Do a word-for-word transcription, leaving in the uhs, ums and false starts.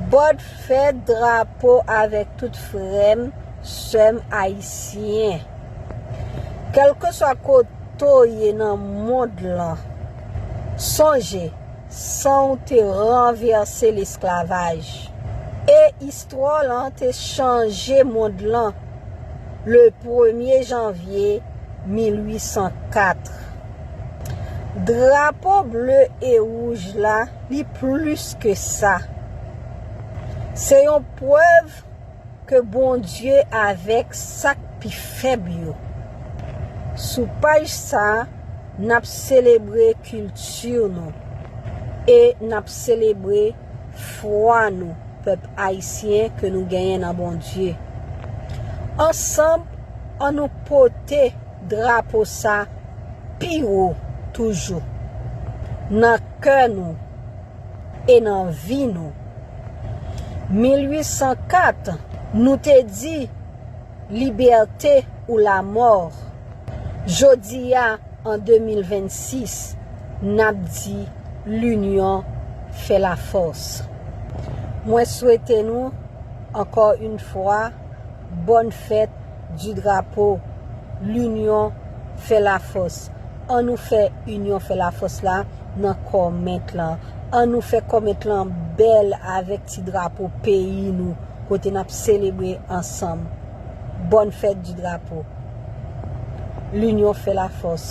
Bòn fèt drapo avèk tout frè m, sè m ayisyen. Kèlkeswa kote w ye nan mond lan, sonje, san w te ranvèse lesklavaj. E istwa w lan te chanje mond lan le premye janvye mil uit san kat. Drapo ble e wouj la, li plis ke sa. Se yon prèv ke Bondye avèk sa k pi fèb yo. Sou paj sa, n ap selebre kilti nou e n ap selebre fwa nou, pèp ayisyen, ke nou genyen nan Bondye. Ansanm, ann nou pote drapo sa pi wo toujou nan kè nou e nan vi nou. Mil uit san kat, nou te di, libète ou lamò. Jodi a, an de mil vennsis, n ap di, linyon fè lafòs. Mwen swete nou, ankò yon fwa, bòn fèt di drapo. Linyon fè lafòs. Ann nou fè inyon fè lafòs la nan kòmènt lan. Ann nou fè kòmènt lan bèl avèk ti drapo peyi nou, kote n ap selebre ansanm. Bòn fèt di drapo. Linyon fè lafòs.